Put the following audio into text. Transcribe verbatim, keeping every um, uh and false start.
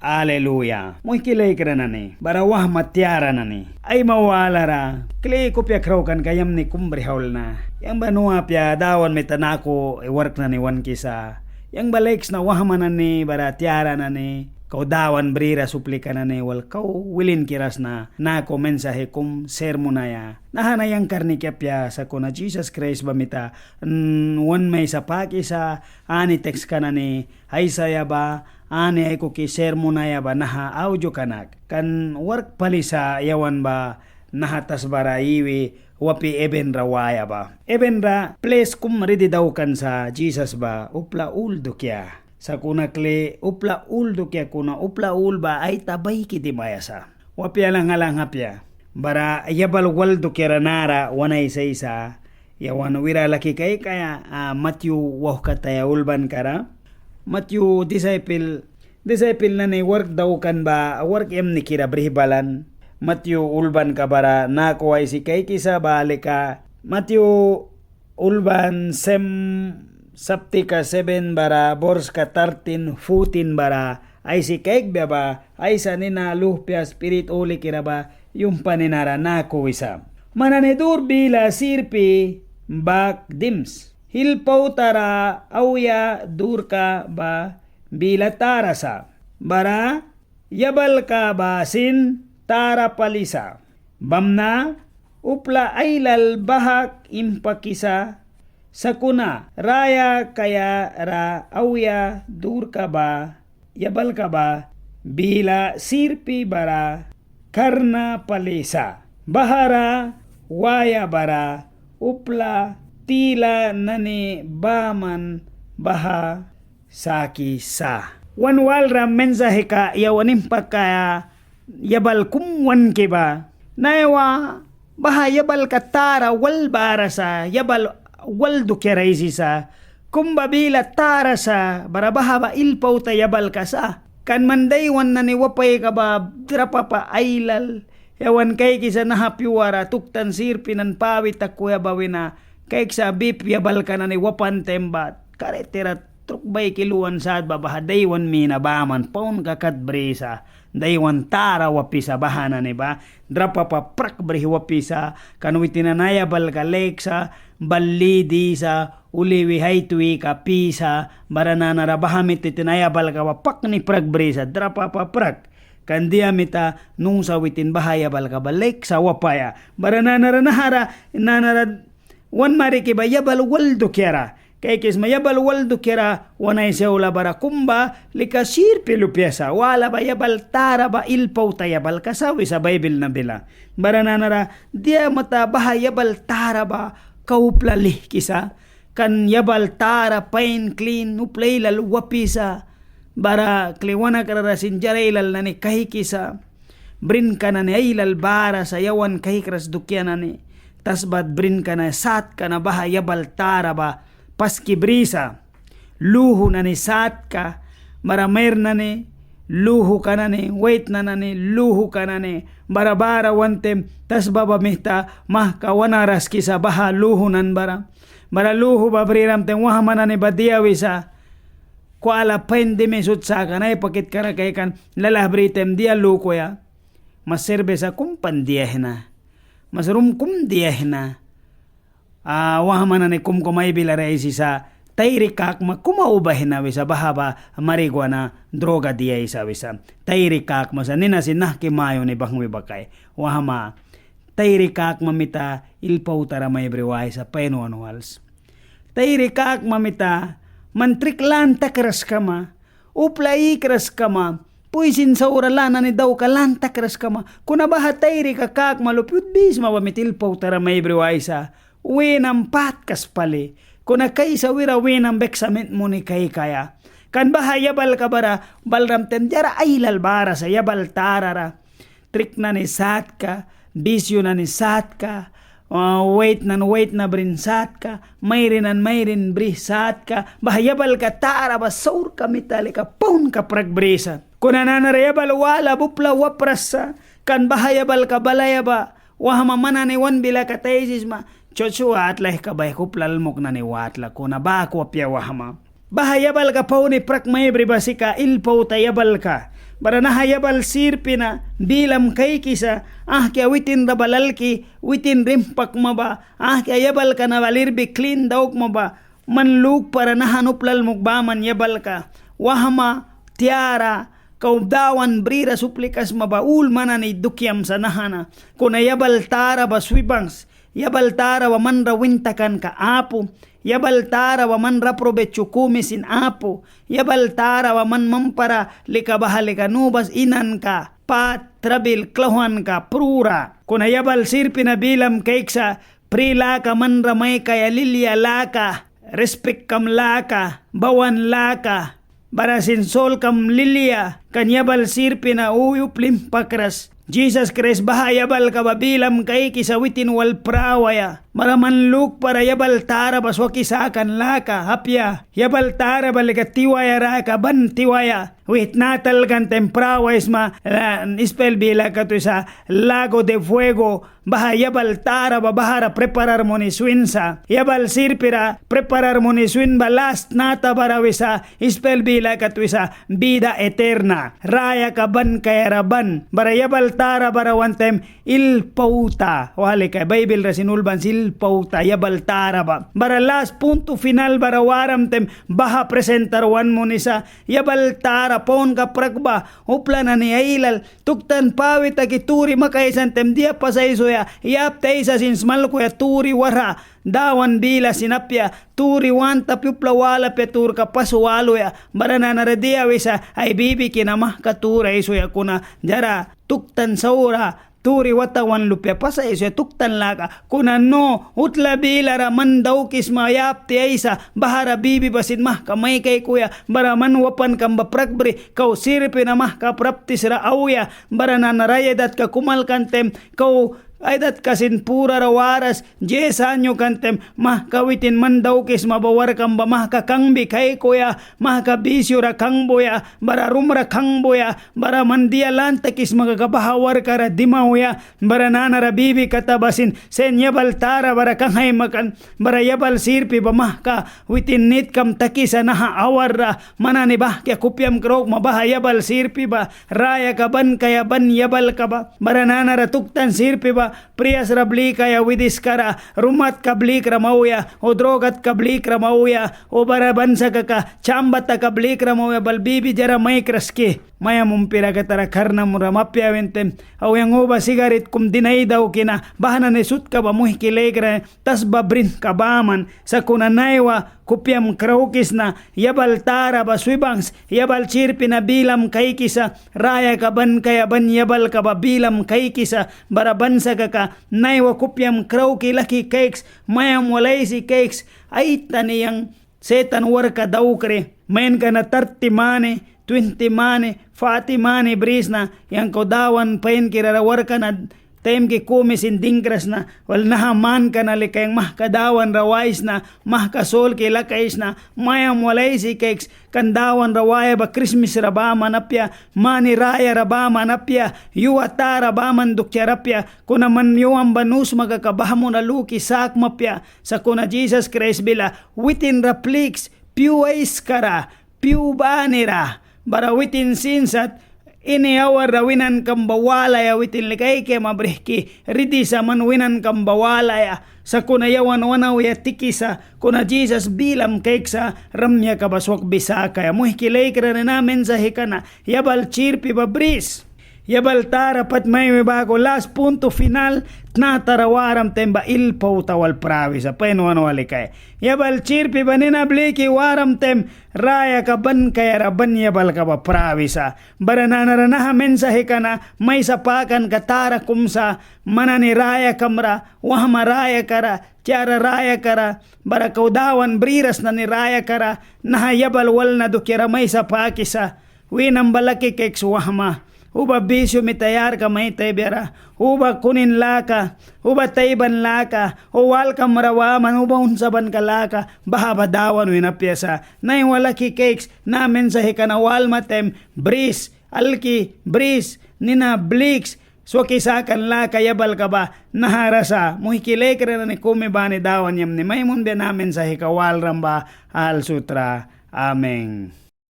Aleluya. Muihki laikra nani, bara wahma tiara nani. Aima walara, kli kupia kraukanka yamni kum brih aulna. Yang ba nu apia Dawan mita naku wark nani wankisa. Yang ba laiks na wahma nani, bara tiara nani. Kau Dawan briras uplika nani wal kau wilinkira sna naku mensaje kum sermunaia. Naha na yang karniki apia sakuna Jisas Kraist ba mita wan maisa pakisa ani tekska nani aisaia ba ani aikuki sermunaia ba naha audio kanak. Kan wark pali sa yawan ba naha tasbara iwi wapi hebenra waia ba. Hebenra plis kum ridi daukan sa Jisas ba upla ul dukia. Sakuna kli upla ul dukia kuna upla ul ba aita baiki dimaia sa. Wapia langha langha apia. Bara yabal wal dukiara nara wan aisaisa. Yawan wira laki kaikaia Matyu wauhkataya ulbankara. Matyu disaipil, disaipil nani wark daukan ba wark yamnikira brih balan. Matyu ulbanka bara naku aisi kaikisa ba lika Matyu ulban sem saptika seven bara borska tartin, futin bara aisi kaikbia ba Aisa nina, Luhpia, Spirit Hulikira ba yumhpa ninara naku wisa. Man nani dur bila sirpi bak dims. Hil pautara auya durka ba bila tara sa. Bara yabalka ba sin tara pali sa. Bamna upla ailal bahak impakisa, sakuna raya kaiara auya durka ba yabalka ba bila sirpi bara karna pali sa. Bahara waia bara upla tila nani baman baha saki sa. Wan walram mensajeka yawan impakaia yabal kum wanki ba. Naiwa baha yabalka tara wal bara sa, yabal wal dukiara aisisa. Kum ba bila tara sa, bara baha ba hil pauta yabalka sa. Kan man daiwan nani wapaika ba drapapa ailal. Yawan kaikisa naha pyuara tuktan sirpi nani pawi takuya ba wina. Kaikisa bip yabalka nani wapan taim ba. Karetera truk baiki luan sat ba baha daiwan mina baman paunka kat brisa. Daiwan tara wapisa baha nani ba. Drapapa prak brih wapisa. Kan witin nani yabalka laiksa. Bal li disa. Uli wih ai twika pisa. Bara nanara baha mita witin nani yabalka ba pakni prak brisa. Drapapa prak. Kan dia mita nusa witin baha yabalka ba laiksa wapaia. Bara nanara nahara, nanara wan mariki ba yabal wal dukiara. Kaikisma yabal wal dukiara wan aisi aula bara kum ba lika sirpi lupia sa. Wala ba yabal tara ba hil pauta yabalka sa wisa Baibil na bila. Bara nanara dia mita baha yabal tara ba kau upla lihkisa. Kan yabal tara pain klin upla ailal wapisa. Bara kli wan nakrara sin diara ailal nani kaikisa. Brinka nani ailal bara sa yawan kaikras dukia nani. Tasba brinka nani satka na baha yabal tara ba paski brisa. Luhu nani satka, bara mair nani luhuka nani, waitna nani luhuka nani, bara bara wan taim tasba ba mita mahka wan naraskisa baha luhu nani bara. Bara luhu ba briram taim wahma nani ba dia wisa. Kwala pain dimi sut sakan ai pakitkara kaikan lalah bri taim dia lukuya. Mas serbesa kum pan diaisna. Mas rum kum diaisna. Wahma nani kum kum ai bilara aisisa, tairi kakma kum aubaisna wisa, baha ba marihuana droga diaisa wisa. Tairi kakma sa nina sin nahki mayuni banghwi ba kai. Wahma, tairi kakma mita hil pautara mai bri waisa pain wan wals. Tairi kakma mita man trik lan takras kama, upla ikras kama, puisin saura lan nani dauka lan takras kama. Kuna baha tairika kakma lupi utbisma ba mita hil pautara mai bri waisa. Winam patkas pali. Kuna kaisa wira winam beksa mit muni kaikaia. Kan baha yabalka bara balram taim diara ailal bara sa yabal tarara. Trik nani satka, bisyu nani satka, waitna nani waitna brin satka, mairin nani mairin brih satka, baha yabalka tara ba saurka mita lika paunka prak brisa. Kuna nanara yabal wala ba upla wapras sa, kan baha yabalka balaia ba wahma man nani wan bila kat aisisma, chuch watlaihka baihka upla almuk nani watla, kuna baku apia wahma. Baha yabalka pauni prak mai bri ba sika hil pauta yabalka. Bara naha yabal sirpi na bilam kaikisa, ahkia witin ra bal alki, witin ra impakma ba, ahkia yabalka na bal irbi klin daukma ba, man lukpara naha na upla almuk baman yabalka. Wahma tiara kau Dawan briras uplika sma ba ul man nani dukiam sa naha na. Kuna yabal tara ba swi bangs. Yabal tara ba man ra win takanka apu. Yabal tara ba man ra aprovecho kumi sin apu. Yabal tara ba man mampara lika baha lika nu bas inanka, pat, trabil, klauhanka prura. Kuna yabal sirpi na bilam kaiksa, pri laka man ra maikaia, lilia laka, rispikkam laka, bawan laka, bara sin solkam lilia, kan yabal sirpi na uyu plim pakras. Jisas Kraist baha yabalka ba bilam kaikisa witin wal prawaia. Bara man lukpara yabal tara ba swaki sakan laka apia. Yabal tara ba lika tiwaia raka ban tiwaia. Wih tnata alkan taim prawaisma, ispel bila kat wisa lago de fuego. Baha yabal tara ba bahara preparar muni swin sa. Yabal sirpi ra preparar muni swin ba las tnata bara wisa, ispel bila kat wisa vida eterna. Rayaka ban kaiara ban. Bara yabal tara bara wan taim il pauta. Wali kaia Baibil ra sin ulban sa il pauta yabal tara ba. Bara las punto final bara waram taim baha presentar wan munisa. Yabal tara paunka prak ba upla nani ailal tuktan pawi taki turi makaia aisan taim dia pas aisuya, yapti aisa sin smalkuya turi warha. Dawan bila sin apia, turi want apia, upla wal apia, turka pas waluya. Bara nanara dia wisa, ai bibiki na mahka turi aisuya kuna diara tuktan saura turi wata wan lupia pas aisuya tuktan laka. Kuna nu, utla bilara man daukisma yapti aisa, bahara bibi ba sin mahka mai kaikuya, bara man wapankam ba prak bri, kau sirpi na mahka praptis ra auya, bara nanara ai datka kum alkan taim, kau ai datka sin purara waras, diez año kan taim, mahka witin man daukisma ba warkam ba mahka kangbi kaikuya, mahka vicio ra kangbuya, bara rum ra kangbuya, bara man dia lan takisma kaka baha warkka ra dimauya, bara nanara bibi kata ba sin, sin yabal tara bara kanghaima kan, bara yabal sirpi ba mahka witin nitkam takisa naha awarra, man nani bahkia kupiam kraukma baha yabal sirpi ba, rayaka ban kaia ban yabalka ba, bara nanara tuktan sirpi ba, prias ra blikaia widiska ra, rumatka blikram auya, o drogatka blikram auya, o bara ban sa kaka, chamba taka blikram auya, bal bibi diara maikras ki. Maiam umpira katara karnamra apia win taim, au yang uba sigarit kum din ai dauki na, baha nani sutka ba muihki laikra nani, tasba brinka baman, sakuna naiwa kupiam kraukisna, yabal tara ba swi bangs, yabal sirpi na bilam kaikisa, rayaka ban kaia ban yabalka ba bilam kaikisa, bara ban sa kaka, naiwa kupiam krauki laki kaiks, maiam wal aisi kaiks, aitani yang Setan warkka daukri, mainka na tarti mani, twinti mani, fati mani brisna, yang kau Dawan painkira ra warkka na taimki kumi sin dingkras na, wal naha manka na lika yang mahka Dawan ra waisna, mahka solki lakaisna, maiam wal aisi kaiks, kan Dawan ra waia ba Krismis ra baman apia, mani raya ra baman apia, yua tara baman dukiara apia, kuna man yua ba nu sma kaka bahmuna luki sakma apia, sakuna Jisas Kraist bila, witin ra pliks, pyu aiskara, pyu banira, bara witin sin sat, ini awarra winankam ba walaia witin lika ai kaiama brihki, ridi sa man winankam ba walaia, sakuna yawan wan auya tikisa, kuna Jisas bilam kaiksa, ramyaka ba swakbi sakaia. Muihki laikra nani, na mensajeka na, yabal sirpi ba bris. Yabal tara pat mai wi baku las punto final, tnatara waram taim ba il pauta wal prawisa, pain wan wali kaia. Yabal sirpi ba nina bliki waram taim, rayaka ban kaiara ban yabalka ba prawisa. Bara nanara naha mensajeka na, maisa pakanka tara kum sa, man nani rayakamra, wahma rayakara, tiara rayakara, bara kau Dawan briras nani rayakara, naha yabal walna dukiara maisa pakisa. Winam ba laki kaiks wahma, uba bisyu mita yarka mai taibiara, uba kunin laka, uba taiban laka, o walkamra baman, uba unsabanka laka, baha ba Dawan wina apia sa. Naiwa laki kaiks, na mensajeka na walma taim, bris, alki, bris, nina bliks, swaki sakan laka yabalka ba, nahara sa. Muihki laikra nani, kumi bani Dawan yamni mai munbia, na mensajeka walram ba al sutra. Amen.